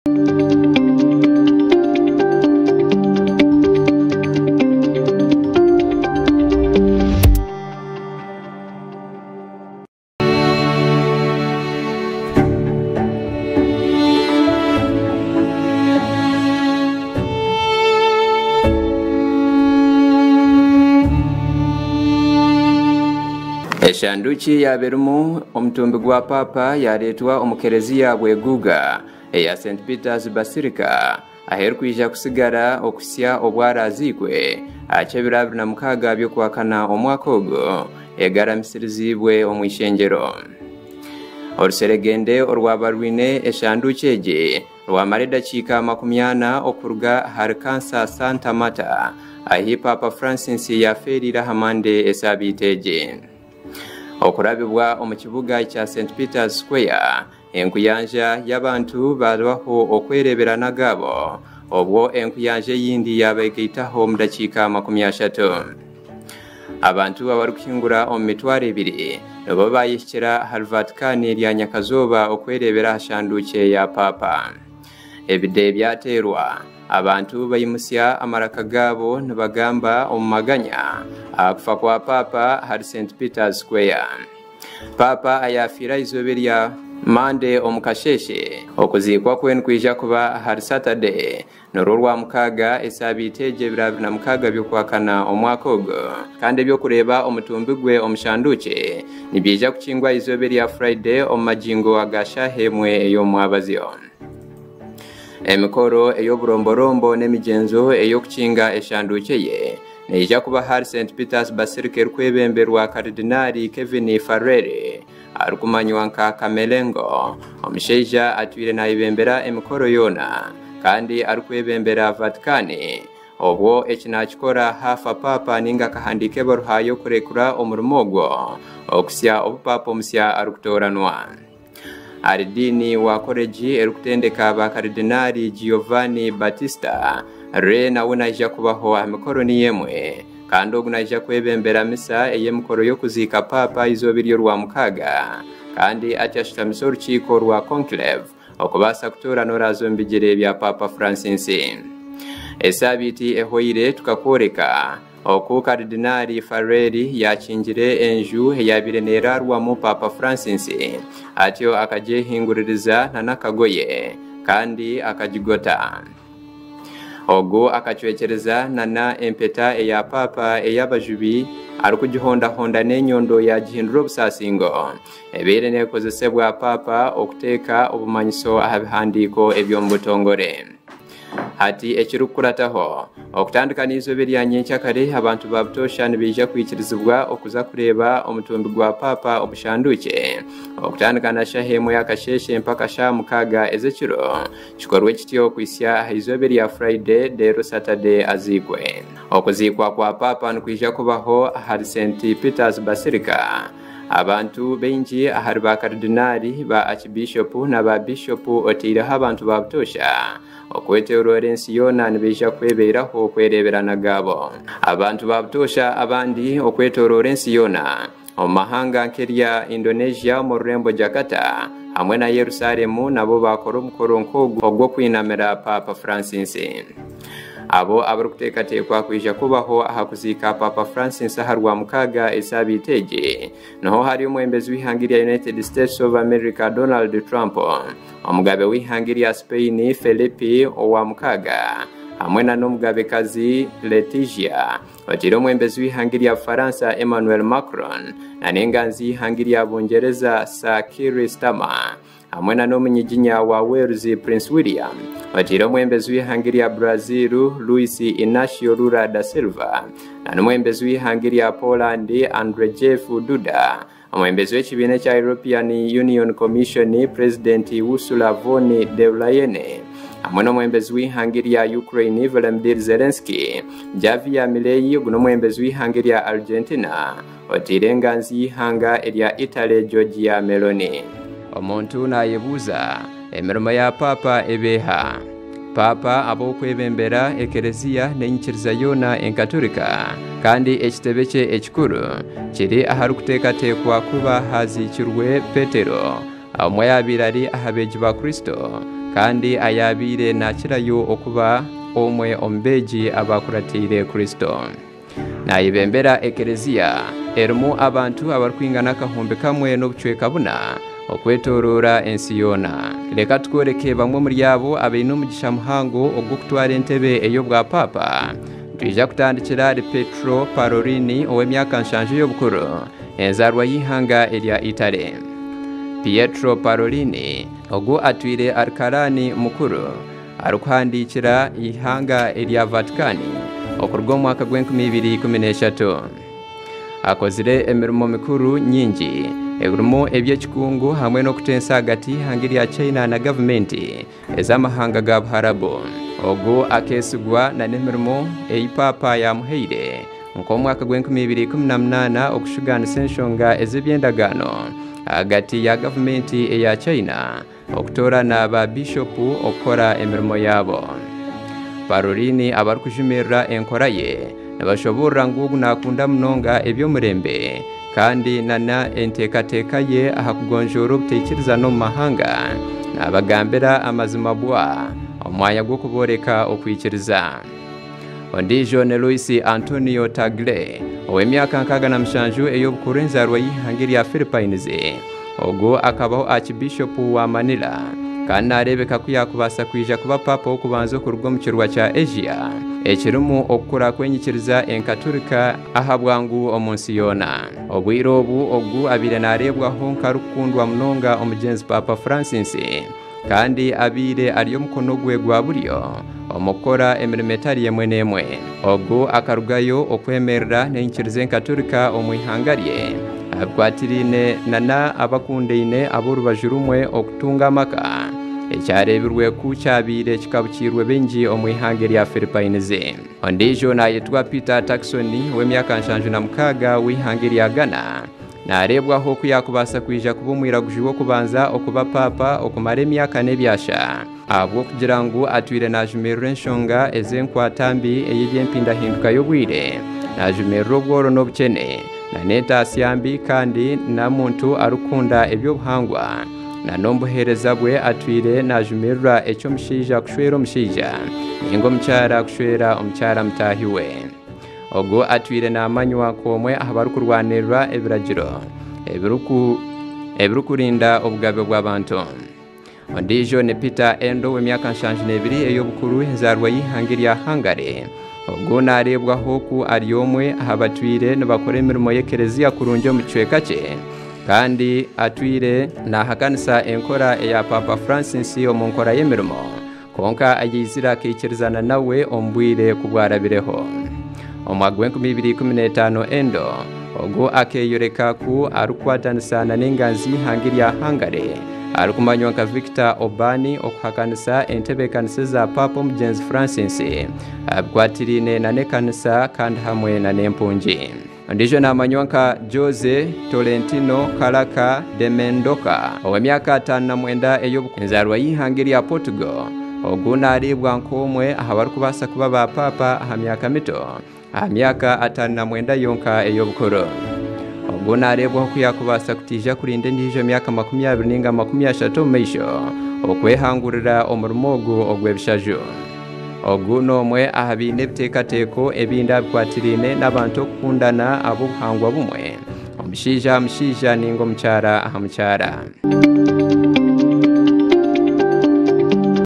Eshanduki yaaba erimu omutumbi gwa Paapa yaareetwa omu kereziya Bweguga eya St Peter's Basilica ahu erikwija kutsigara okuhitsya obu araaziikwe aha ky'ebiro 26 by'Okwakana omwaka ogu egaramisiriziibwe omu ishengyero. Oruseregende orwaba rwine eshanduki egi rwamara edakiika 40 okuruga ahari Kansa Santa Marta ahi Paapa Francis yaafeereire aha Mande esaabiiti egi. Okurabibwa omu kibuga kya St Peter's Square, enkuyanja y'abantu baabaho okwereebera n'agaabo obwo enkuyanja eyindi yaabegaitaho omu dakiika 30. Abantu abarikuhingura omu mitwaro ebiri nibo baayehikira ahari Vatikani rya nyakazooba okwereebera aha shanduukye ya Paapa. Ebide byateerwa, abantu baimutsya amaraka gaabo nibagamba omu maganya aha kufa kwa Paapa ahari St Peter's Square. Paapa ayaafiire aha izooba erya Mande omu kasheeshe, okuziikwa kwe nikwija kuba ahari Saturday nirwo Rwamukaaga esaabiiti egi ebiro 26 by'Okwakana omwaka ogu kandi eby'okureeba omutumbi gwe omu shanduukye nibyija kukingwa aha izooba erya Friday omu magingo aga shaaha emwe ey'omu mwabazyo. Emikoro ey'oburomborombo n'emigyenzo ey'okukinga eshanduukye ye neija kuba ahari St Peter's Basilica erikwebemberwa Karidinaali Kevin Farrell arikumanywa nka Camerlengo, omushaija atwire nayebembera emikoro yoona kandi arikwebembera Vatikani obwo eki naakikora haafa Paapa ninga akahandiika ebaruha y'okurekura omurimo ogwo okuhitsya obu Paapa omusya arikutooranwa. Ahari Diini wa Koregi erikutendeka ba Karidinaali Giovanni Battista Re nawe naija kubaho aha mikoro niyo emwe kandi ogu naija kwebembera misa ey'emikoro y'okuziika Paapa eizooba ery'Orwamukaaga kandi atyo ashutamise orukiiko rwa Conclave okubaasa kutoorana oraaze omu bigyere bya Paapa Francis. Esaabiiti ehwaire tukakworeka oku Karidinaali Farrell yaakingire enju eyaabaire neeraarwamu Paapa Francis atyo akagyehinguririza n'akagoye kandi akagigota. Ogu akacwekyereza nana empeta eya Paapa ey'abajubi arikugihondahonda n'enyondo yaagihindura obusaasingo ebaire neekozesebwa Paapa okuteeka obumanyiso aha bihandiiko eby'omu butongore. Hati ekirikukurataho, okutandika n'eizooba erya nyencakare, abantu ba butoosha nibaija kwikirizibwa okuza kureeba omutumbi gwa Paapa omu shanduukye okutandika na shaaha emwe y'akasheeshe mpaka shaaha mukaaga ez'ekiro. Kikorwe kityo kuhitsya aha izooba erya Friday reero Saturday aziikwe. Okuziikwa kwa Paapa nikwija kubaho ahari St Peter's Basilica. Abantu baingi ahari ba Karidinaali, ba Archbishopu na ba Bishopu otaireho abantu ba butoosha okwetoroora ensi yoona nibaija kwebeeraho kwereebera n'agaabo. Abantu ba butoosha abandi okwetoroora ensi yoona omu mahanga nk'erya Indonesia omu rurembo Jakarta hamwe na Yerusalemu nabo baakora omukoro nk'ogu ogw'okwinamira Paapa Francis. Abo abarikuteekateekwa kwija kubaho aha kuziika Paapa Francis aha Rwamukaaga esaabiiti egi niho hari omwebembezi w'eihanga erya United States of America Donald Trump, omugabe w'eihanga erya Spain Felipe owa mukaaga hamwe na n'omugabekazi Letizia otaire omwebembezi w'eihanga erya Bufaransa Emmanuel Macron na n'enganzi y'eihanga erya Bungyereza Sir Keir Starmer hamwe na n'omunyiginya wa Wales Prince William otaire omwebembezi w'eihanga erya Brazil Luiz Inacio Lula da Silva na n'omwebembezi w'eihanga erya Poland Andrzej Duda omwebembezi w'ekibiina ekya European Union Commission President Ursula von der Leyen hamwe n'omwebembezi w'eihanga erya Ukraine Volodymyr Zelensky Javier Milei ogu n'omwebembezi w'eihanga erya Argentina otaire enganzi y'eihanga erya Italy Giorgia Meloni. Omuntu naayebuuza, emirimo ya Paapa eba eha? Paapa aba ow'okwebembera Ekereziya n'enyikiriza yoona Enkaturika, kandi ekitebe kye ekikuru kiri aharikuteekateekwa kuba haaziikirwe Petero, omwe ayaabaire ari aha beegi ba Kristo kandi ayaabaire naakirayo okuba omwe omu beegi abaakuratiire Kristo. Naayebembera ekereziya erimu abantu abarikwingana 1000 n'obucweka buna okwetooroora ensi yoona. Reka tukworeke bamwe omuri abo abaine omugisha muhango ogw'okutwara entebe ey'obwapaapa. Nitwija kutandikira ahari Pietro Parolin ow'emyaka 70 y'obukuru, enzaarwa y'eihanga erya Italy. Pietro Parolin ogu atwire ari karaani mukuru arikuhandiikira eihanga erya Vatikani okuruga omu mwaka gw'e2013. Akozire emirimo mikuru nyingi erimu eby'ekikungu hamwe n'okutensa ahagati y'eihanga erya China na gavumenti ez'amahanga ga Buharabu. Ogu akeesigwa na n'emirimo ei paapa yaamuhaire nk'omwaka gw'e2018 okushugaanisa enshonga ez'eby'endagaano ahagati ya gavumenti eya China okutoorana ba bishopu okukora emirimo yaabo. Parolin abarikujumirira enkora ye nibashoboorora ngu ogu naakunda munonga eby'omurembe kandi nana enteekateeka ye aha kugonjoora obutaikirizana omu mahanga naabagambira amazima bwa omu mwanya gw'okubooreka okwikiriza. Ondiijo ni Luis Antonio Tagle ow'emyaka 67 ey'obukuru enzaarwa y'eihanga erya Philippines. Ogu akabaho Archbishop wa Manila kandi naareebeka ku yaakubaasa kwija kuba paapa w'okubanza okuruga omu kirwa kya Asia ekirimu okukura kw'enyikiriza enkaturika aha bwangu omu nsi yoona. Obwire obu ogu abaire naareebwaho nk'arikukundwa munonga omugyenzi Paapa Francis kandi abaire ari omukono gwe gwa buryo omu kukora emirimo etari emwe n'emwe. Ogu akarugayo okwemerera n'enyikiriza enkaturika omu ihanga rye abikwatiraine nana abakundaine ab'orubaju rumwe okutunga amaka ekyareebirwe ku kyabaire kikabukiirwe baingi omu ihanga erya Philippines. Ondiijo naayetwa Peter Turkson ow'emyaka 76 w'eihanga erya Ghana. Naareebwaho ku yaakubaasa kwija kuba omwiraguju w'okubanza okuba paapa okumara emyaka n'ebyasha ahabw'okugira ngu atwire naajumirira enshonga ez'enkwata mbi ey'eby'empindahinduka y'obwire, naajumirira obworo n'obukyene, na n'entaasya mbi kandi na muntu arikukunda eby'obuhangwa. Na n'omu buheereza bwe atwire naajumirira eky'omushaija kushwera omushaija ninga omukyara kushwera omukyara mutaahi we. Ogu atwire naamanywa nk'omwe aha barikurwanirira ebiragiro ebirikurinda obugabe bw'abantu. Ondiijo ni Peter Endo w'emyaka 72 ey'obukuru enzaarwa y'eihanga erya Hungary. Ogu naareebwaho ku ari omwe aha batwire nibakora emirimo y'ekereziya kurungi omu kicweka kye kandi atwire naahakanisa enkora eya Paapa Francis omu nkora y'emirimo kwonka ayaizire akaikirizana nawe omu bwire ku bwarabireho. Omwaka gw'e2015 Endo ogu akeeyoreka ku arikukwatanisa na n'enganzi y'eihanga erya Hungary arikumanywa nka Victor Orbán okuhakanisa entebeekanisa za Paapa omugyenzi Francis abikwatiraine na n'ekanisa kandi hamwe na n'empungi. Ondiijo naamanywa nka Jose Tolentino Karaka de Mendoka ow'emyaka 59 ey'obukuru enzaarwa y'eihanga erya Portugal. Ogu naareebwa nk'omwe aha barikubaasa kuba ba paapa aha myaka mito aha myaka 59 yonka ey'obukuru. Ogu naareebwaho ku yaakubaasa kutiija kurinda endiijo myaka 20 ninga 30 omu maisho okwehangurira omurimo ogu ogw'ebishaju. Ogu n'omwe aha baine ebiteekateeko ebindi abikwatiraine n'abantu okukundana ab'obuhangwa bumwe, omushaija aha mushaija ninga omukyara aha mukyara.